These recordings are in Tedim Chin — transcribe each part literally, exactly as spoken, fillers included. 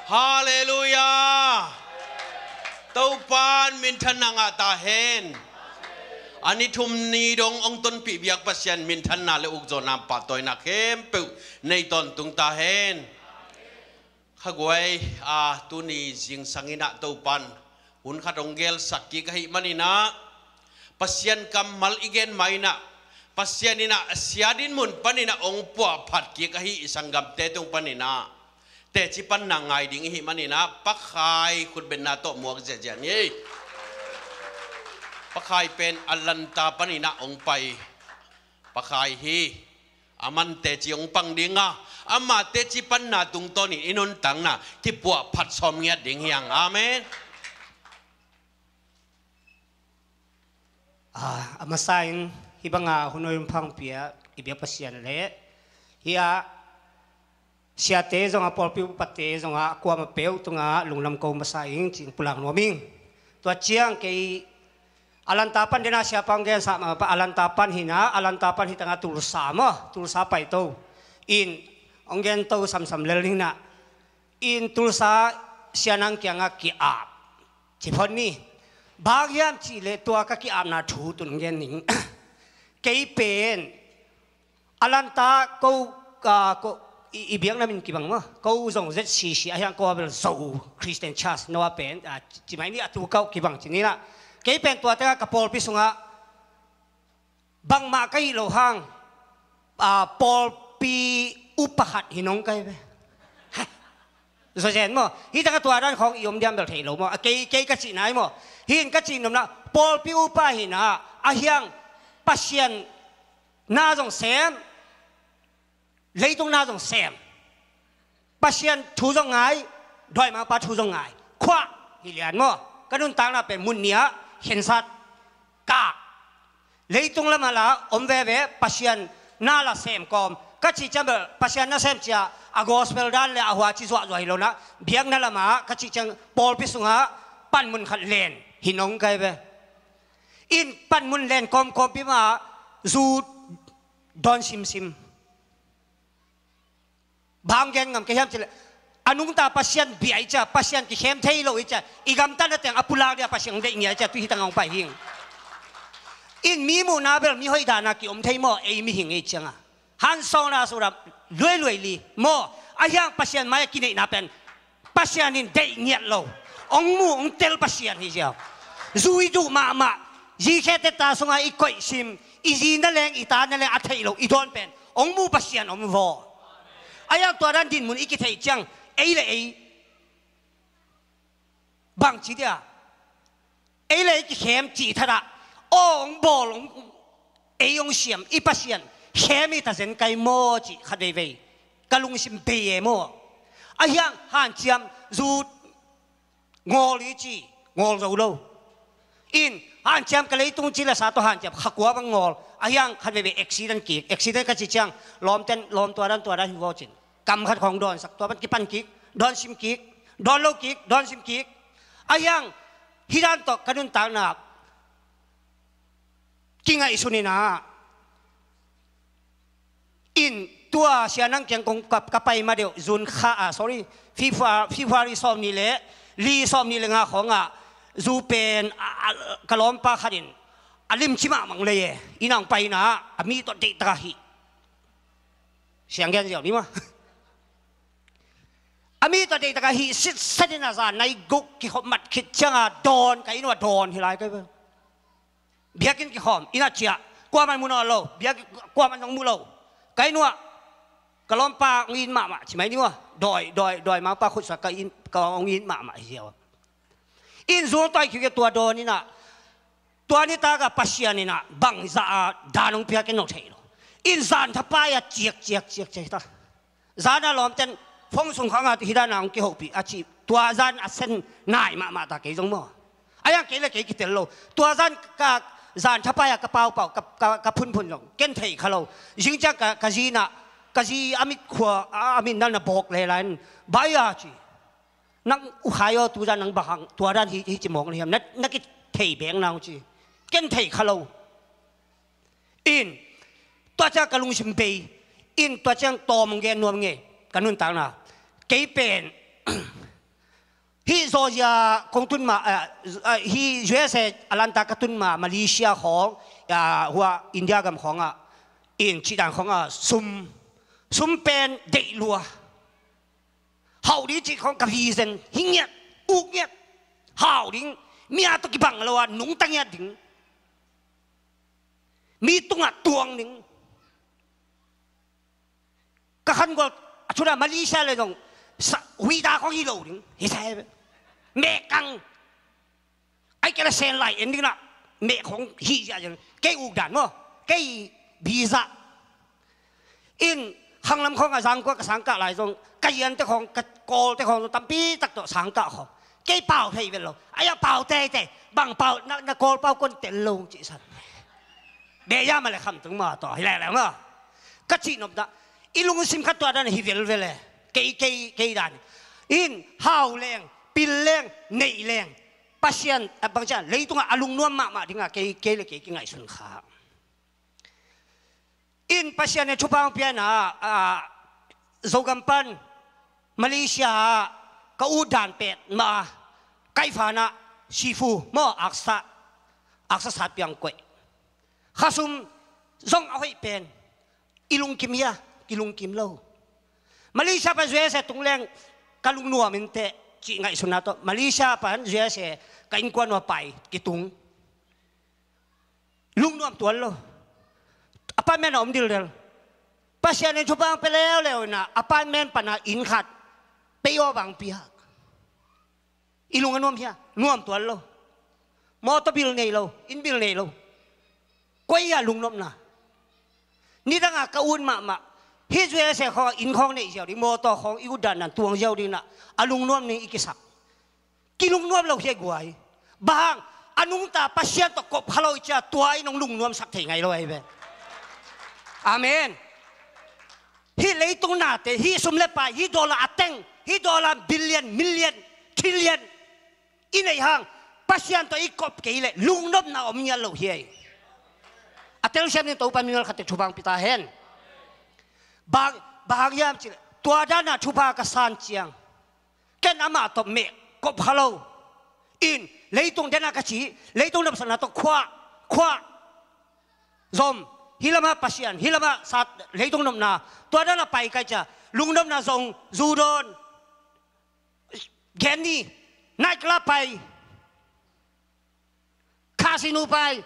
Halleluiah. Topan minthanna ngah ta hen. A ni thum ni dong hong tonpih biak Pasian minthanna le ukzawhna pahtawinak khempeuh nei tawntung ta hen. Khaguai, a, tuni zingsang in ah Topan hun khat hong gelsak kik ahih manin ah, Pasian kammal i gen ma in ah, Pasian in ah a sia dinmun panin ah hong puahphat kik ahi i sanggamte tung panin ah teci panna ngai ding i hih manin ah, Pakhai khutbetna tawh muak ziahziah ni. Pakhai pen Atlanta panin ah hong pai Pakhai hi. Aman teci hong pang ding a, ama teci panna tungtawnin i nuntakna kipuahphat sawm ngiat ding hi hang. Amen. A, a masa in hih banga hun hoih hun pha hong pia i biak Pasian le hih a siate zong a, pawlpi upate zong a, a kuamah peuh tungah lungdam ko masa ing ci-in pulak nuam ing. Tua ciang kei Atlanta pan den a siapa hong gensa mah pa, Atlanta pan hi na, Atlanta pan hi tangah Tulsa maw, Tulsa paito in hong gento samsam lel ning na. In Tulsa sianang kiangah ki-ap ci phot ni. Bang hiam cih leh tua ka ki-apna thu tun gen ning. Kei pen Atlanta ko, ah, ko, i, i biakna min kibang maw, ko zong Z C C a hiang, ko a bel Zo Christian Church, no a pen, ah, ci mai ni, a tu ko kibang ci ni na. Kei pen tua tengah ka pawlpi sungah bangmah ka hih loh hang, ah, pawlpi upa khat hi nong kai ve. Zozen maw? Hih tangah tua dan khawng i om diam bel thei lo maw? A, kei, kei ka cihna hi maw? Hih in ka cih nopna, pawlpi upa hi na, a hiang Pasian na zong sem, leitung na zong sem. Pasian thu zong ngai, dawimangpa thu zong ngai. Khuah hi lian maw? Ka nuntakna pen mun nih ah khensat, kak. Leitung lamah la om veve, Pasian na la sem kawm. Ka cih ciang bel Pasian na sem cia a gospel dan le a huaci zuahzuah hi lo na, biakna lamah ka cih ciang pawlpi sungah panmun khat len hi nong kai ve. In panmun len kawmkawmpi mah zu dawn simsim. Bang gen ngam ka hiam cih leh, a nungta Pasian bia i cia, Pasian kikhem thei lo i cia, i gamtatna teng a pulak dia Pasian hong deih ngiat i cia, tu hi tangah hong pai hing. In mi muhna bel mi hoih dana ki om thei maw, ei mihing ei cianga. Hansawngna sura luailuai li maw, a hiang Pasian mai a kineihna pen Pasian in deih ngiat lo. Hong mu hong tel Pasian hi ziau. Zu i duh mahmah, zi khe teta sungah i koih sim, i zi na leng i ta na leng a theih lo i dawn pen hong mu Pasian om vaw. A hiang tua dan dinmun i kitheih ciang, ei le ei bang ci dia, ei le ei kikhem cih thadah, aw hong bawl hong, ei hong siam i Pasian khem i ta zen kai maw cih khat veivei ka lungsim bei e maw. A hiang hanciam zu ngawl i ci, ngawl zo lo. In hanciam ka leitung ci le sa tawh hanciam kha kua bang ngawl. A hiang khat veivei accident kik, accident ka ci ciang lawmten lawm tua dan tua dan hi vaw cin. Kam khat khawng dawnsak, tua pan kipan kik, dawn sim kik, dawn lo kik, dawn sim kik. A hiang hih dan tawh ka nuntakna kingaihsun inah. In tua sianang kiang kong ka, ka pai ma deuh, June kha, ah, sorry, February, February sawm nih le li, sawm nih le nga khawngah zu pen, ah, ah, ka lawmpa khat in a limci mahmah lei e, inn ah hong pai inah a mi tawh deihtak a hih. Siang gen ziau ni maw? A mi tawh deihtak a hih sitset in a zan nai guk kikhop mat khit cianga dawn, ka inn uah dawn hi lai kai ve. Biakinn kikhawm, inn ah ciah, kuaman mu nawn lo, biakinn kuaman zong mu lo. Ka inn uah ka lawmpa hong it mahmah ci mai ni maw? Dawi, dawi, dawi mangpa khutsuah ka inn, ka hong it mahmah hi ziau. Inn zung tawi khiukhia tua dawn inah, tua nitak a Pasian inah bangzah a dan hong piak in hong thei lo. In zan thapai a ciak, ciak, ciak, ciak ta. Zan a lawmten phone sung khangah hih dan a hong kihopih a ci. Tua zan a sen nai mahmah ta kei zong maw. A hiang kei le kei kitel lo. Tua zan ka zan thapai a ka paupau, ka, ka, ka phunphun zong ken thei kha lo. Zing ciang ka, ka zi inah, ka zi a mit khua, a, a mit nalna bawk le lai in, bai a ci. Nang ukhai aw, tu dan nang bang hang, tua dan hi, hi ci mawk na hiam, na, na kithei beng nang ci. Ken thei kha lo. In, tua ciang ka lungsim bei, in tua ciang tawm hong gen nuam nge, ka nuntakna. Kei pen, Hih Georgia kong tun ma, eh, eh, hih U S A Atlanta ka tun ma, Malaysia khawng, ah, hua India gam khawngah, in cihdan khawngah sum, sum pen deih lua. Hauh ding cih khawng ka vision hi ngiat, uk ngiat. Hau ding, mi a tawh kibang lo a nungta ngiat ding. Mi tungah tuang ding. Ka khan gual a thuna Malaysia le zong sa, huida khawng hi lo ding. Hi sa he. Mehkang. Ai kei la sen lai en ding na. Meh khawng hi zia zia. Kei uk dan maw. Kei visa. In khanglam khawng a zangkua ka sangkah lai zong ka hiante khawng, ka kawlte khawng zong tampi tak tawh sangkah khawng. Kei pau thei vet lo. Ai a pau teitei. Bang pau na, na kawl pau kon tel lo cih san. Beh ya ma le kham tung ma tawh hi lele ma. Ka cih nopna i lungsim khat tua dan hi velvele. Kei, kei, kei dan in hau leng, pil leng, neih leng, Pasian a bangcian leitungah a lungnuam mahmah dingah kei, kei le kei kingaihsun kha. In Pasian in thupha hong pia in ah, ah, Zogam pan Malaysia ah ka ut dan pet mah a, Kaifan ah Sifu maw, aksa, aksa sat piang koih. Khasum zong a hoih pen. I lungkim hia? Kilungkim lo. Malaysia pan U S A tung leng ka lungnuam in teh cih ngaihsunna tawh Malaysia pan U S A ka innkuan uh a pai kitung. Lungnuam tuan lo. Apartment a om dildel. Pasian in thupha hong pia leuleu in ah apartment pan ah inn khat pei aw bang pia. I lung a nuam hia? Nuam tuan lo. Mawtaw bil nei lo, inn bil nei lo. Koi hia lungnopna? Nidangah ka ut mahmah. Hih U S A khawng inn khawng neih ziau ding, mawtaw khawng i ut dan dan tuang ziau ding in ah a lungnuam ning i kisak. Kilungnuam lo hi a guai. Bang hang? A nungta Pasian tawh kop kha lo i cia tua in hong lungnuamsak thei ngai lo ahi ve. Amen. Hih leitung nate, hih sum le pai, hih dollar a teng, hih dollar billion, million, trillion i neih hang Pasian tawh i kop kei leh lungnopna om ngiat lo hi. A telsiam ding Topa mimal khatte thupha hong pia ta hen. Bang, bang hang hiam cih leh tua dan a thupha ka san ciang ken amah tawh meh kop kha lo. In leitung den a ka ci, leitung nopsakna tawh khuah, khuah zom, hih lamah Pasian, hih lamah sat, leitung nopna, tua dan a pai kai cia, lungnopna zong zu dawn. Gen ni, night club pai, casino pai,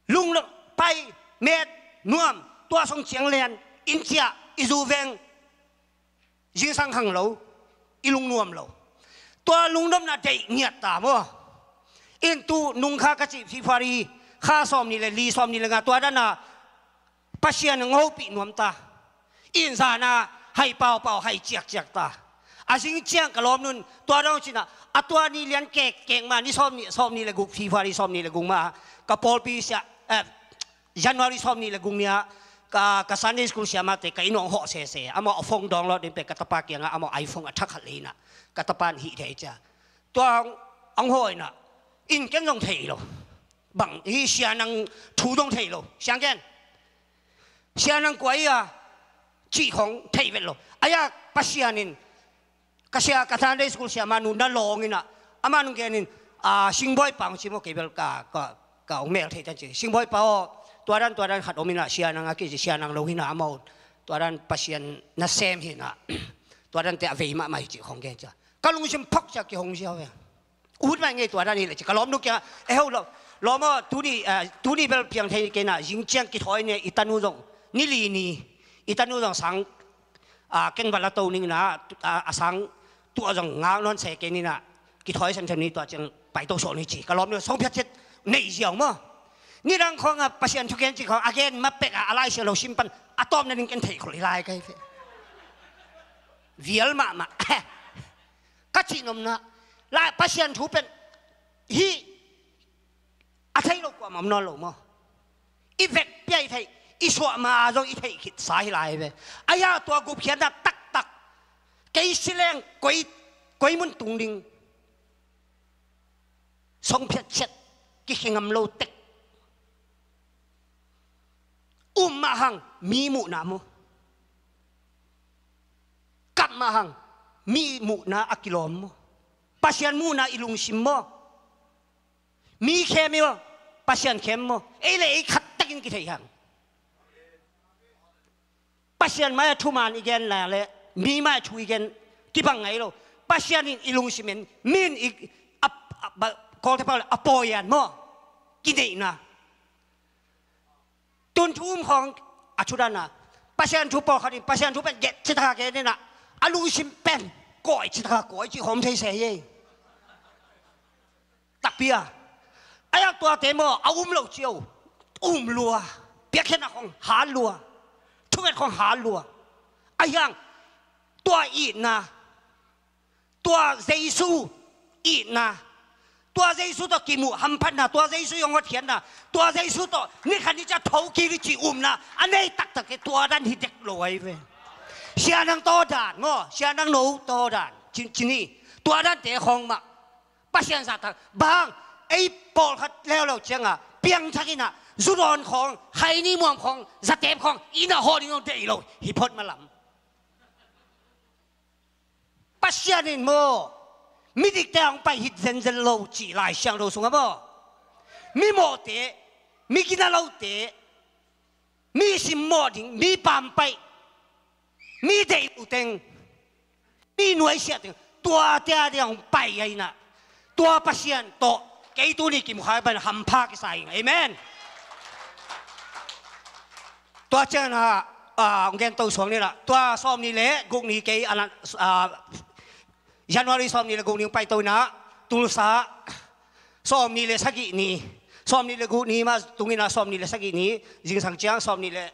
lunglo pai, met nuam, tua song ciang lian, inn ciah, i zu veng, zingsang khang lo, i lungnuam lo. Tua lungnopna deih ngiat ta maw. In tu nung kha ka cih February kha sawm nih le li, sawm nih le nga tua dan a Pasian hong hopih nuam ta. In zan a hai paupau, hai ciakciak ta. A zing ciang ka lawmnu'n tua dong cih in ah, a tua ni lian kek, kek ma ni sawm nih, sawm nih le guk, February sawm nih le guk ma ka pawlpi sia, eh, January sawm nih le guk ni ah ka, ka Sunday school siamate ka inn hong hawh sese. Amau a phone download ding pek ka tapa kiangah amau iPhone a thakhat lei in ah ka tapa'n hih thei cia. Tua hong, hong hawh in ah in ken zong thei lo. Bang hi, Sia Nang thu zong thei lo. Siang ken. Sia Nang kua hi a cih khong thei vet lo. Aia Pasian in ka sia, ka Sunday school siama nu na lawng in ah, amah nung gen in, ah, Singbawipa hong ci maw, kei bel ka, ka, ka hong mel thei tan ci. Singbawipa aw, tua dan, tua dan khat om in ah, Sia Nang a kici, Sia Nang lo hi in ah, amau tua dan Pasian nasem hi in ah, tua dan te a vei mahmah hi ci khong gen cia. Ka lungsim phok cia kihong ziau ve. Ut mai ngei tua dan hi le ci ka lawmnu kiangah, eh ho lo, lawm aw, tuni, ah, tuni bel piang thei kei in ah, zing ciang kithawi ni, i tanu zong, ni li ni, i tanu zong sang, ah, ken va la to ning in ah, ah, a sang tuah zong ngak nawn se kei ni in ah, kithawi san thei ni, tua ciang pai to sawh ni ci ka lawmnu song phiat ciat neih ziau maw. Nidang khawngah Pasian thugen ci khawng a gen ma pek ah, a Lai Siangtho sim pan a tawpna ding ken theih khol hi lai ka hi ve. Vial mahmah. Ka cih nopna, Lai Pasian thu pen hih a thei lo kuamah om nawn lo maw. I vekpi-a i theih, i suah ma-a zong i theih khitsa hi lai ve. Aia tua gupkhiatna taktak, kei si leng koi, koi mun tung ding, song phiat ciat, kikhe ngam lo tek. Um mah hang mi muhna mu, kap mah hang Mi muhna a kilawm maw? Pasian muhna i lungsim maw? Mi khem i maw? Pasian khem maw? Ei le ei khat takin kithei hang. Pasian mai-ah thuman i gen le mi mai-ah thu i gen kibang ngai lo. Pasian in i lungsim en, mi in i, a, a, ba, Kawlte pau le a pawi an maw? Kineihna. Tun thu um khawng a thu dan a, Pasian thu pawlkhat in Pasian thu pen gen cih taka gen in a, a lungsim pen kawi cih taka kawi cih khawng thei se hi. Takpi a, a yak tuate maw, a um lo cio, um lua, piakkhiatna khawng hat lua, thunget khawng hat lua. A hiang tua itna, tua Jesu itna, tua Jesu tawh kimuh hamphatna, tua Jesu i hong hotkhiatna, tua Jesu tawh ni khat ni ciang thokik i cih umna a nei taktak te tua dan hi dek lo ahi ve. Sia Nang Tawh dan maw, Sia Nang No Tawh dan, ci, ci ni, tua dante khawng mah Pasian zahtak. Bang, ei pawlkhat leuleu ciangah piangthak in a, zu dawn khawng, khaini muam khawng, zatep khawng, inn ah haw ding hong deih lo hi phot malam. Pasian in maw, midikte hong pai hi zenzen lo cih Lai Siangtho sungah maw, mi mawhte, mi gina lote, mi simmawh ding, mi pampaih, mi deih lo teng, mi nuaisiah teng, tuate a ding hong pai ahi na. Tua Pasian tawh kei tuni kimukhai pan hampha kisa ing. Amen. Tua ciangin ah, ah, hong gen to suang ni lah. Tua sawmnih le guk ni kei a, ah, January sawmnih le guk ni hong paito in ah, Tulsa, sawmnih le sagih ni, sawmnih le guk ni mah tung in ah, sawmnih le sagih ni zingsang ciang, sawmnih le,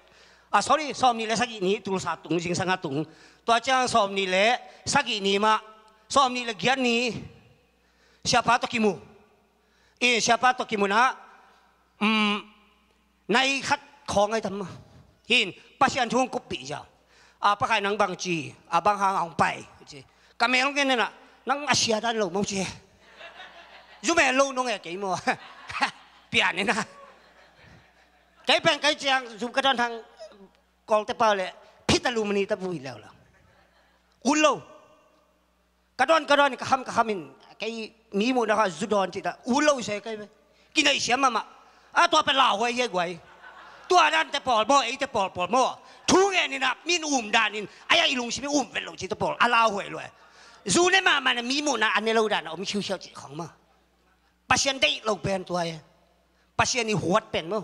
ah, sorry, sawmnih le sagih ni Tulsa tung, zingsang a tung. Tua ciang sawmnih le sagih ni mah, sawmnih le giat ni, siapa tawh kimu. I siapa tawh kimu in ah, um, nai khat khawng ahi tam maw. Hin, Pasian thu hong kuppih ziau. A, Pa Khai, nang bang ci, a, bang hang a hong pai ci. Ka mel hong gen in ah, nang a sia dan lo maw ci. Zu mel lo nong e kei maw. Pian in ah. Kei pen kei ciang zu ka dawn hang, Kawlte pau le phita lu mani ta vui leuleu. Ut lo. Ka dawn, ka dawn, ka kham, ka kham in, kei mi muhna kha zu dawn cih ta, ut lo se kei ve. Kineih siam mahmah. A, tua pen lauhuai hi guai. Tua dante pawl maw, eite pawl pawl maw. Thu ngen in ah, min um dan in, a ya i lungsim in um vet lo cih ta pawl, a lauhuai lua. Zu ne mahmah na mi muhna a ne lo dan a om khiukhiau cih khawng maw. Pasian deih lo pen tua e. Pasian i huat pen maw.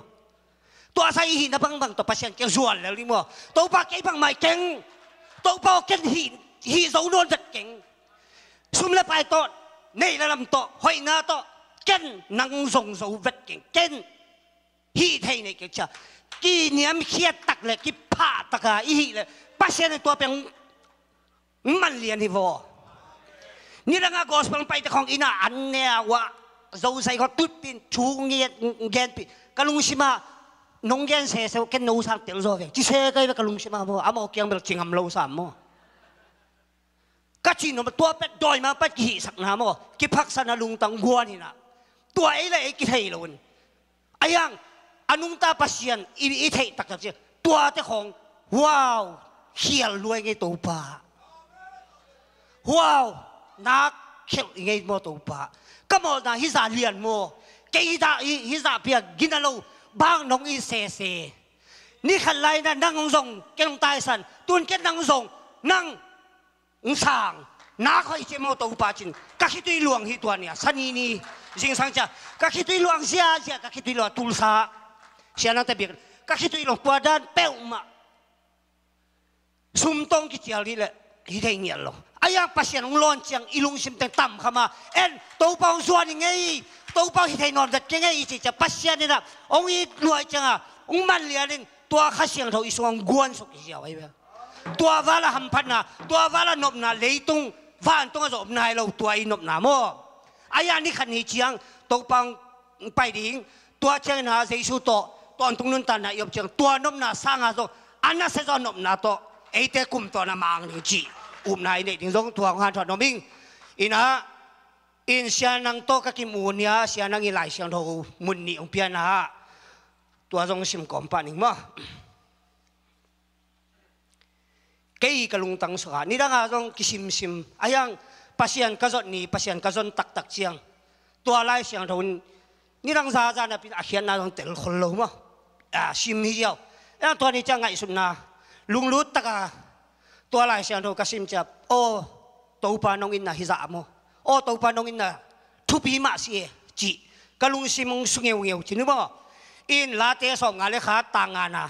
Tua sa i hihna bangbang tawh Pasian kiang zuan lel ding maw. Topa kei bangmah i keng. Topa aw ken hih, hih zo nawn vet keng. Sum le pai tawh, neih le lam tawh, hoihna tawh, ken nang zong zo vet keng. Ken hih thei neih keng cia. Kiniamkhiat tak le kiphah taka i hih le Pasian in tua pen man lian hi vaw. Nidangah gospel paite khawng in ah an ne a uah, zosai khawng tutpin thu ngiat, ngenpih. Ka lungsim ah nong gen sese uh, ken no sang tel zaw ve ci se kai ve ka lungsim ah maw. Amau kiang bel ci ngam lo sam maw. Ka cih nop tua pet dawimangpa kihihsakna maw, kiphaksakna lungtang guan hi na. Tua ei le ei kithei lo in. A hiang, a nungta Pasian i, i theih taktak ciang, tuate khawng, wow, khial luai ngei Topa. Wow, nak khelh i ngei maw Topa. Ka mawhna hih zah lian maw. Kei dah hih, hih zah piak gina lo, bang nong i sese. Ni khat lai na nang hong zong, kei hong taisan, tun kei nang zong, nang hong sang, nak hoih ci maw Topa cin, ka khitui luang hi tua ni a, sani ni, zingsang cia, ka khitui luang ziazia, ka khitui luang Tulsa, sia nang te biak, ka khitui luang tua dan peuhmah. Sumtong kicial dih leh, hi thei ngial lo. A hiang Pasian hong lawn ciang, i lungsim teng tam kha ma, en, Topa hong zuan i ngei, Topa hong hi thei nawn vet kei ngei, i ci cia Pasian in a, hong it luai ciang a, hong man lian in, tua Kha Siangtho i sungah hong guansuk i ziau ahi ve. Tua vala hamphatna, tua vala nopna, leitung, vantung a zawh nai lo, tua i nopna maw. A hiang ni khat ni ciang, Topa hong pai ding, tua ciangin a Jesu tawh, tawntung nuntakna i om ciang, tua nopna sanga zong, a nasia zaw nopna tawh, eite kum tawh na mang ding cih, upna i neih ding zong, tua hong hanthawn nuam ing. Ina, in sia nang tawh ka kimu nia, sia nang i Lai Siangtho mun nih hong piana, tua zong sim kawm pah ning maw. Ei ka lungtang sungah nidangah zong kisimsim a hiang, Pasian ka zot ni, Pasian ka zon taktak ciang tua Lai Siangtho in nidang zaza napin a khiatna zong tel khol lo maw? A sim hi ziau. Hiang tua ni ciang ngaihsutna lunglut taka tua Lai Siangtho ka sim ciang, aw Topa nong itna hi zah maw? Aw Topa nong itna thupi mah si e, cih ka lungsim hong su ngeungeu ci ni maw? In Late sawmnga le khat tang ngana,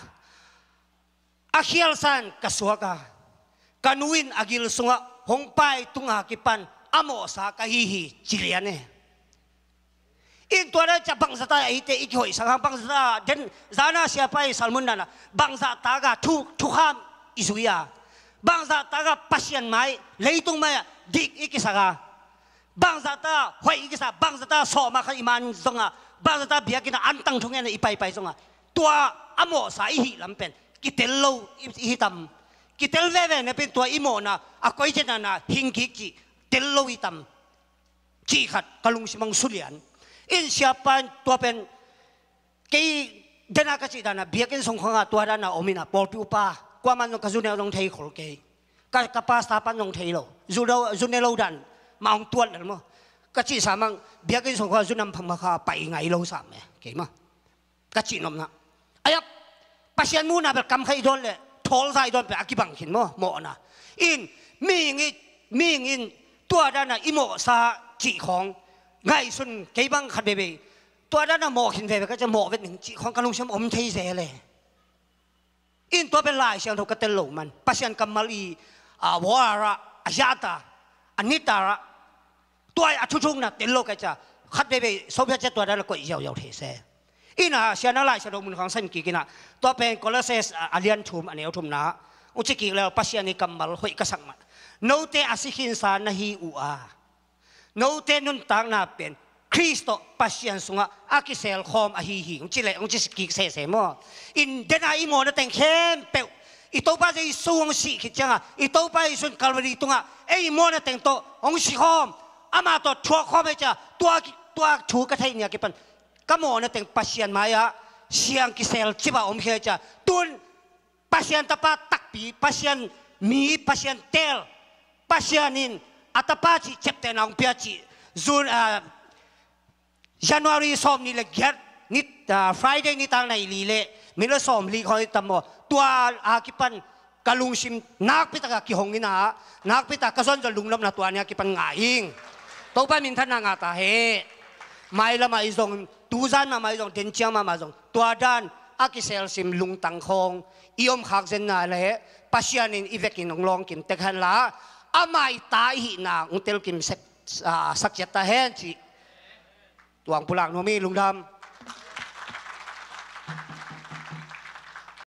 a khialsan ka suak a, ka nu in a gil sungah hong pai tunga kipan a mawhsa ka hi hi ci lian e. In tua dan ciang bangzata eite i kihoihsak hang, bangzata den zana siapa i salmun dana bangzataka thu thukham i zui a, bangzataka Pasian mai leitung mai ah dik i kisak a, bangzata hoih i kisa, bangzata sawma khat i man zonga, bangzata biakina antang thungen i paipai zonga, tua a mawhsa i hih lam pen kitel lo i hi tam? Kitel veve na pen tua i mawhna a koi cena na hing kik cih tel lo i tam? Cih khat ka lungsim hong sulian. In siapa in tua pen kei dena ka cih dana biakinn sung khonga tua dana om ina pawlpi upa kuaman zong ka zuneu zong thei khol kei. Ka, ka pasta pan zong thei lo, zuneu, zuneu lo dan mah hong tuat lel maw? Ka cih samang biakinn sung khonga zunam phang makha pai ngai lo sam e kei maw? Ka cih nopna ayap Pasian muhna bel kam kha i dawn le thawl za i dawn pen a kibang khin maw? Mawhna in mihing i, mihing in tua dana i mawhsa cih khawng ngaihsun kei bang khat veve. Tua dana mawh khin veve ka cia mawh vet ning cih khawng ka lungsim om thei zel e. In tua pen Lai Siangtho ka tel lo man Pasian kammal i a war ah a yata a nita ah tua a thuthukna tel lo ka cia khat veve sopia cia tua dana koih ziauziau thei se. Ina siana Lai Siangtho mun khang san kik ina tua pen Colossae a lian thum a neu thumna hong ci kik le Pasian i kammal hoih ka sak mah. Note a si khinsa na hi uh a, note nuntakna pen Khrist tawh Pasian sungah a kisel khawm ahi hi, hong ci le hong ci kik sese maw? In dena i mawhna teng khempeuh i Topa Jesu hong sih khit cianga i Topa Jesu in Calvary tungah ei mawhna teng tawh hong si khawm, amah tawh thuak khawm ei cia tua, tua thu ka theih nia kipan ka mawhna teng Pasian mai-ah siang kisel cipah om khia cia tun Pasian tapa takpi, Pasian mi, Pasian tel, Pasian in a tapa cih ciaptehna hong pia cih June, ah, January sawm nih le giat ni, ah, Friday nitak nai li le minute sawm li khawng i tam maw? Tua a kipan ka lungsim nakpi taka kihong ina nakpi taka ka zonzon lungnopna tua nia kipan ngai ing. Topa minthanna ngah ta he. Mailamah i zong, tuzan mahmah i zong, denciang mahmah zong tua dan a kiselsim lungtang khawng i om khak zenna le Pasian in i vekin hong lawngkim tek hen la amah i ta i hihna hong telkim sak, ah, sak ciat ta hen cih tuang pulak nuam i lungdam.